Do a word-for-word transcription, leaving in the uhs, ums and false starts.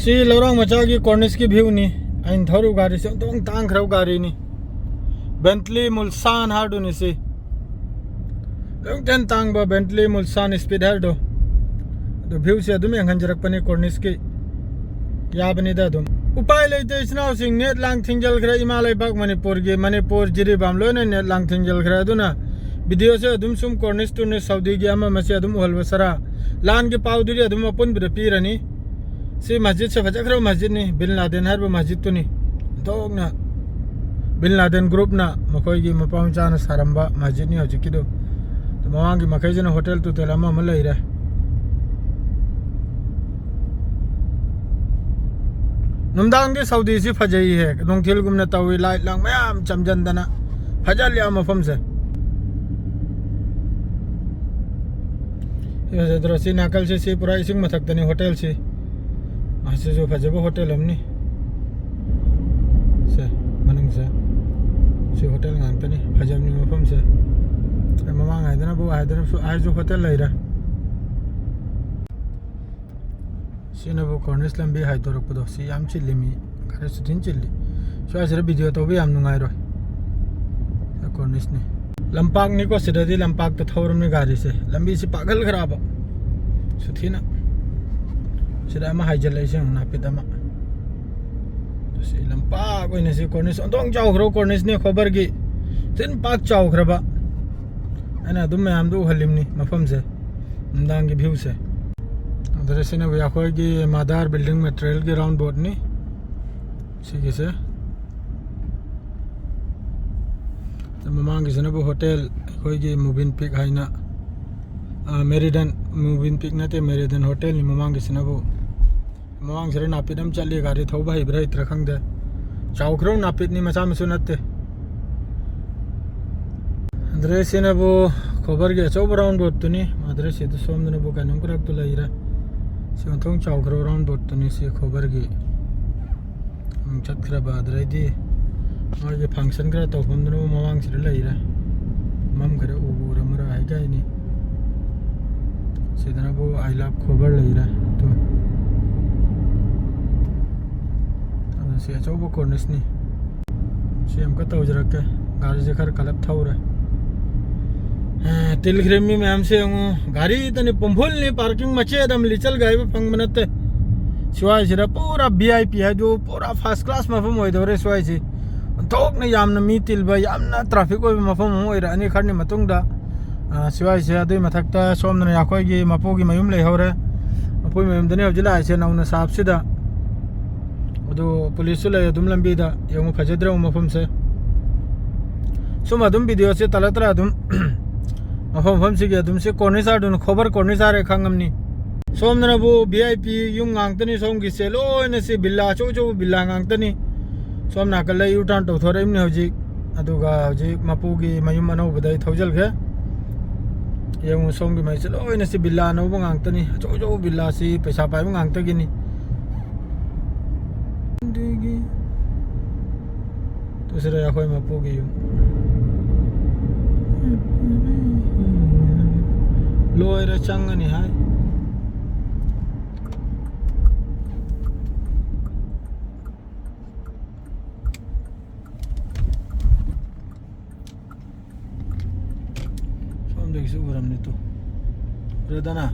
ꯁꯤ ꯂꯧꯔꯥꯡ ꯃꯆꯥꯒꯤ ꯀꯣꯔꯅꯤꯁꯀꯤ ꯚ꯭ꯌꯨꯅꯤ꯫ ꯑꯩꯅ ꯊꯧꯔꯤꯕ ꯒꯥꯔꯤꯁꯦ ꯑꯃꯨꯛꯇꯪ ꯇꯥꯡꯈ꯭ꯔꯕ ꯒꯥꯔꯤꯅꯤ, ꯕꯦꯟꯇ꯭ꯂꯤ ꯃꯨꯜꯁꯥꯟ ꯍꯥꯏꯗꯨꯅꯤ꯫ ꯁꯤ ꯑꯃꯨꯛꯇꯪ ꯇꯥꯡꯕ ꯕꯦꯟꯇ꯭ꯂꯤ ꯃꯨꯜꯁꯥꯟ ꯁ꯭ꯄꯤꯠ ꯍꯥꯏꯗꯣ꯫ ꯑꯗꯣ ꯚ꯭ꯌꯨꯁꯦ ꯑꯗꯨꯝ ꯌꯦꯡꯍꯟꯖꯔꯛꯄꯅꯤ ꯀꯣꯔꯅꯤꯁꯀꯤ꯫ ꯌꯥꯕꯅꯤꯗ ꯑꯗꯨꯝ꯫ ꯎꯄꯥꯏ ꯂꯩꯇꯦ ꯏꯆꯤꯟ ꯏꯅꯥꯎꯁꯤꯡ, ꯅꯦꯠ ꯂꯥꯡ ꯊꯤꯡꯖꯤꯜꯈ꯭ꯔꯦ ꯏꯃꯥ ꯂꯩꯕꯥꯛ ꯃꯅꯤꯄꯨꯔꯒꯤ꯫ ꯃꯅꯤꯄꯨꯔ ꯖꯤꯔꯤꯕꯥꯝ ꯂꯣꯏꯅ ꯅꯦꯠ ꯂꯥꯡ ꯊꯤꯡꯖꯤꯜꯈ꯭ꯔꯦ꯫ ꯑꯗꯨꯅ ꯚꯤꯗꯤꯑꯣꯁꯦ ꯑꯗꯨꯝ ꯁꯨꯝ ꯀꯣꯔꯅꯤꯁ ꯇꯨꯔꯅꯤꯁ ꯁꯥꯎꯗꯤꯒꯤ ꯑꯃ ꯑꯃꯁꯦ ꯑꯗꯨꯝ ꯎꯍꯜꯂꯕ ꯁꯔꯥ꯫ ꯂꯥꯟꯒꯤ ꯄꯥꯎꯗꯨꯗꯤ ꯑꯗꯨꯝ ꯑꯄꯨꯟꯕꯗ ꯄꯤꯔꯅꯤ꯫ ꯁꯤ ꯃꯁꯖꯤꯠꯁꯦ ꯐꯖꯈ꯭ꯔꯕ ꯃꯁꯖꯤꯠꯅꯤ, ꯕꯤꯟ ꯂꯥꯗꯦꯟ ꯍꯥꯏꯔꯤꯕ ꯃꯁꯖꯤꯠꯇꯨꯅꯤ꯫ ꯑꯣꯟꯊꯣꯛꯅ ꯕꯤꯟ ꯂꯥꯗꯦꯟ ꯒ꯭ꯔꯨꯞꯅ ꯃꯈꯣꯏꯒꯤ ꯃꯄꯥ ꯃꯆꯥꯅ ꯁꯥꯔꯝꯕ ꯃꯁꯖꯤꯠꯅꯤ ꯍꯧꯖꯤꯛꯀꯤꯗꯨ꯫ ꯑꯗꯨ ꯃꯃꯥꯡꯒꯤ ꯃꯈꯩꯁꯤꯅ ꯍꯣꯇꯦꯜ ꯇꯣꯇꯦꯜ ꯑꯃ ꯑꯃ ꯂꯩꯔꯦ꯫ ꯅꯨꯡꯗꯥꯡꯗꯤ ꯁꯥꯎꯗꯤꯁꯤ ꯐꯖꯩꯍꯦ, ꯅꯨꯡꯊꯤꯜꯒꯨꯝꯅ ꯇꯧꯏ, ꯂꯥꯏꯠ ꯂꯥꯡ ꯃꯌꯥꯝ ꯆꯝꯖꯟꯗꯅ꯫ ꯐꯖꯍꯜꯂꯤ ꯃꯐꯝꯁꯦ꯫ ꯁꯤ ꯐꯖꯗ꯭ꯔꯣ? ꯁꯤ ꯅꯥꯀꯜꯁꯦ, ꯁꯤ ꯄꯨꯔꯥ ꯏꯁꯤꯡ ꯃꯊꯛꯇꯅꯤ ꯍꯣꯇꯦꯜꯁꯤ꯫ ꯃꯁꯤꯁꯨ ꯐꯖꯕ ꯍꯣꯇꯦꯜ ꯑꯃꯅꯤ꯫ ꯁꯦ, ꯃꯅꯨꯡꯁꯦ꯫ ꯁꯤ ꯍꯣꯇꯦꯜ ꯉꯥꯛꯇꯅꯤ꯫ ꯐꯖꯕꯅꯤ ꯃꯐꯝꯁꯦ꯫ ꯑꯦ, ꯃꯃꯥꯡ ꯍꯥꯏꯗꯅꯕꯨ, ꯍꯥꯏꯗꯅꯁꯨ, ꯍꯥꯏꯁꯨ ꯍꯣꯇꯦꯜ ꯂꯩꯔꯦ꯫ ꯁꯤꯅꯕꯨ ꯀꯣꯔꯅꯤꯁ ꯂꯝꯕꯤ ꯍꯥꯏꯗꯣꯔꯛꯄꯗꯣ, ꯁꯤ ꯌꯥꯝ ꯆꯤꯜꯂꯤ ꯃꯤ, ꯈꯔꯁꯨ ꯊꯤꯅ ꯆꯤꯜꯂꯤ꯫ ꯁ꯭ꯋꯥꯏꯁꯤꯗ ꯚꯤꯗꯤꯑꯣ ꯇꯧꯕ ꯌꯥꯝ ꯅꯨꯡꯉꯥꯏꯔꯣꯏ꯫ ꯁꯤꯗ ꯀꯣꯔꯅꯤꯁꯅꯤ꯫ ꯂꯝꯄꯥꯛꯅꯤꯀꯣ, ꯁꯤꯗꯗꯤ ꯂꯝꯄꯥꯛꯇ ꯊꯧꯔꯝꯅꯤ ꯒꯥꯔꯤꯁꯦ꯫ ꯂꯝꯕꯤꯁꯤ ꯄꯥꯛꯍꯜꯈ꯭ꯔꯕ꯫ ꯁꯨꯊꯤꯅ꯫ ꯁꯤꯗ ꯑꯃ ꯍꯥꯏꯖꯤꯜꯂꯛꯏꯁꯦ ꯌꯦꯡꯉꯨ, ꯅꯥꯄꯤꯠ ꯑꯃ꯫ ꯁꯤ ꯂꯝꯄꯥꯛ ꯑꯣꯏꯅ ꯁꯤ ꯀꯣꯔꯅꯤꯁ, ꯑꯣꯟꯊꯣꯛ ꯆꯥꯎꯈ꯭ꯔꯕ ꯀꯣꯔꯅꯤꯁꯅꯤ ꯈꯣꯕꯔꯒꯤ꯫ ꯊꯤꯅ ꯄꯥꯛ ꯆꯥꯎꯈ꯭ꯔꯕ꯫ ꯑꯩꯅ ꯑꯗꯨꯝ ꯃꯌꯥꯝꯗꯣ ꯎꯍꯜꯂꯤꯝꯅꯤ ꯃꯐꯝꯁꯦ꯫ ꯅꯨꯡꯗꯥꯡꯒꯤ ꯚ꯭ꯌꯨꯁꯦ꯫ ꯑꯗꯨꯗ ꯁꯤꯅꯕꯨ ꯑꯩꯈꯣꯏꯒꯤ ꯃꯥꯗꯥꯔ ꯕꯤꯜꯗꯤꯡ ꯃꯦꯇꯔꯤꯌꯦꯜꯒꯤ ꯔꯥꯎꯟ ꯕꯣꯔꯗꯅꯤ꯫ ꯁꯤꯒꯤꯁꯦ꯫ ꯃꯃꯥꯡꯒꯤꯁꯤꯅꯕꯨ ꯍꯣꯇꯦꯜ, ꯑꯩꯈꯣꯏꯒꯤ ꯃꯨꯕꯤꯟ ꯄꯤꯛ ꯍꯥꯏꯅ, ꯑ, ꯃꯦꯔꯤꯗꯟ, ꯃꯨꯕꯤꯟ ꯄꯤꯛ ꯅꯠꯇꯦ, ꯃꯦꯔꯤꯗꯟ ꯍꯣꯇꯦꯜꯅꯤ ꯃꯃꯥꯡꯒꯤꯁꯤꯅꯕꯨ꯫ ꯃꯃꯥꯡꯁꯤꯗ ꯅꯥꯄꯤꯠ ꯑꯃ ꯆꯠꯂꯤ, ꯒꯥꯔꯤ ꯊꯧꯕ ꯍꯩꯕ꯭ꯔꯥ ꯍꯩꯇ꯭ꯔꯥ ꯈꯪꯗꯦ꯫ ꯆꯥꯎꯈ꯭ꯔꯕ ꯅꯥꯄꯤꯠꯅꯤ, ꯃꯆꯥ ꯃꯁꯨ ꯅꯠꯇꯦ꯫ ꯑꯗꯨꯗꯩ ꯁꯤꯅꯕꯨ ꯈꯣꯕꯔꯒꯤ ꯑꯆꯧꯕ ꯔꯥꯎꯟ ꯕꯣꯔꯗꯇꯨꯅꯤ꯫ ꯑꯗꯨꯗꯩ ꯁꯤꯗ ꯁꯣꯝꯗꯅꯕꯨ ꯀꯩꯅꯣꯝ ꯈꯔꯛꯇ ꯂꯩꯔꯦ꯫ ꯁꯤ ꯑꯣꯟꯊꯣꯛ ꯆꯥꯎꯈ꯭ꯔꯕ ꯔꯥꯎꯟ ꯕꯣꯔꯗꯇꯨꯅꯤ ꯁꯤ ꯈꯣꯕꯔꯒꯤ꯫ ꯑꯃꯨꯛ ꯆꯠꯈ꯭ꯔꯕ꯫ ꯑꯗꯨꯗꯩꯗꯤ ꯃꯣꯏꯒꯤ ꯐꯪꯁꯟ ꯈꯔ ꯇꯧꯐꯝꯗꯨꯅꯕꯨ ꯃꯃꯥꯡꯁꯤꯗ ꯂꯩꯔꯦ꯫ ꯃꯝꯈꯔꯦ, ꯎꯕꯨ ꯎꯔꯝꯃꯔꯣꯏ ꯍꯥꯏꯖꯩꯅꯤ꯫ ꯁꯤꯗꯅꯕꯨ I love ꯈꯣꯕꯔ ꯂꯩꯔꯦ꯫ ꯑꯗꯨ ꯑꯆꯧꯕ ꯀꯣꯔꯅꯤꯁꯅꯤ꯫ ꯁꯤ ꯑꯃꯨꯛꯀ ꯇꯧꯖꯔꯛꯀꯦ꯫ ꯒꯥꯔꯤꯁꯦ ꯈꯔ ꯀꯜꯂꯞ ꯊꯧꯔꯦ꯫ ꯑꯦ, ꯇꯤꯜꯈ꯭ꯔꯦ ꯃꯤ ꯃꯌꯥꯝꯁꯦ ꯌꯦꯡꯉꯨ꯫ ꯒꯥꯔꯤꯗꯅꯤ ꯄꯨꯝꯐꯨꯜꯅꯤ, ꯄꯥꯔꯀꯤꯡ ꯃꯆꯦꯠ ꯑꯃ ꯂꯤꯆꯜꯒ ꯍꯥꯏꯕ ꯐꯪꯕ ꯅꯠꯇꯦ꯫ ꯁ꯭ꯋꯥꯏꯁꯤꯗ ꯄꯨꯔꯥ V I P ꯍꯥꯏꯗꯨ, ꯄꯨꯔꯥ first class ꯃꯐꯝ ꯑꯣꯏꯗꯧꯔꯦ ꯁ꯭ꯋꯥꯏꯁꯤ꯫ ꯑꯣꯟꯊꯣꯛꯅ ꯌꯥꯝꯅ ꯃꯤ ꯇꯤꯜꯕ, ꯌꯥꯝꯅ traffic ꯑꯣꯏꯕ ꯃꯐꯝ ꯑꯃ ꯑꯣꯏꯔꯛꯑꯅꯤ ꯈꯔꯅꯤ ꯃꯇꯨꯡꯗ꯫ ꯑ, ꯁ꯭ꯋꯥꯏꯁꯦ꯫ ꯑꯗꯨꯏ ꯃꯊꯛꯇ ꯁꯣꯝꯗꯅ ꯑꯩꯈꯣꯏꯒꯤ ꯃꯄꯨꯒꯤ ꯃꯌꯨꯝ ꯂꯩꯍꯧꯔꯦ꯫ ꯃꯄꯨꯒꯤ ꯃꯌꯨꯝꯗꯅꯤ ꯍꯧꯖꯤꯛ ꯂꯥꯛꯏꯁꯦ ꯅꯧꯅ ꯁꯥꯕꯁꯤꯗ꯫ ꯑꯗꯨ ꯄꯨꯂꯤꯁꯁꯨ ꯂꯩ ꯑꯗꯨꯝ ꯂꯝꯕꯤꯗ꯫ ꯌꯦꯡꯉꯨ, ꯐꯖꯗ꯭ꯔꯣ ꯃꯐꯝꯁꯦ? ꯁꯨꯝ ꯑꯗꯨꯝ videoꯁꯦ ꯇꯂꯛ ꯇꯂꯛ ꯑꯗꯨꯝ ꯃꯐꯝ ꯃꯐꯝꯁꯤꯒꯤ ꯑꯗꯨꯝ ꯁꯤ ꯀꯣꯔꯅꯤꯁꯥꯔꯗꯨꯅ ꯈꯣꯕꯔ ꯀꯣꯔꯅꯤꯁꯥꯔ ꯈꯪꯉꯝꯅꯤ꯫ ꯁꯣꯝꯗꯅꯕꯨ V I P ꯌꯨꯝ ꯉꯥꯛꯇꯅꯤ, ꯁꯣꯝꯒꯤꯁꯦ ꯂꯣꯏꯅ ꯁꯤ villa, ꯑꯆꯧ ꯑꯆꯧꯕ villa ꯉꯥꯛꯇꯅꯤ꯫ ꯁꯣꯝ ꯅꯥꯀꯜꯗ U-turn ꯇꯧꯊꯣꯔꯛꯏꯕꯅꯤ ꯍꯧꯖꯤꯛ꯫ ꯑꯗꯨꯒ ꯍꯧꯖꯤꯛ ꯃꯄꯨꯒꯤ ꯃꯌꯨꯝ ꯑꯅꯧꯕꯗ ꯑꯩ ꯊꯧꯖꯤꯜꯈ꯭ꯔꯦ꯫ ꯌꯦꯡꯉꯨ, ꯁꯣꯝꯒꯤ ꯃꯩꯁꯦ ꯂꯣꯏꯅ ꯁꯤ villa ꯑꯅꯧꯕ ꯉꯥꯛꯇꯅꯤ, ꯑꯆꯧ ꯑꯆꯧꯕ villa ꯁꯤ ꯄꯩꯁꯥ ꯄꯥꯏꯕ ꯉꯥꯛꯇꯒꯤꯅꯤ꯫ ꯑꯗꯒꯤ ꯇꯨꯁꯤꯔ ꯑꯩꯈꯣꯏ ꯃꯄꯨꯒꯤ ꯌꯨꯝ꯫ ꯂꯣꯏꯔꯦ, ꯆꯪꯉꯅꯤ ꯍꯥꯏ꯫ ꯁꯣꯝꯗꯒꯤꯁꯨ ꯎꯔꯝꯅꯤ ꯇꯨ꯫ ꯎꯔꯦꯗꯅ?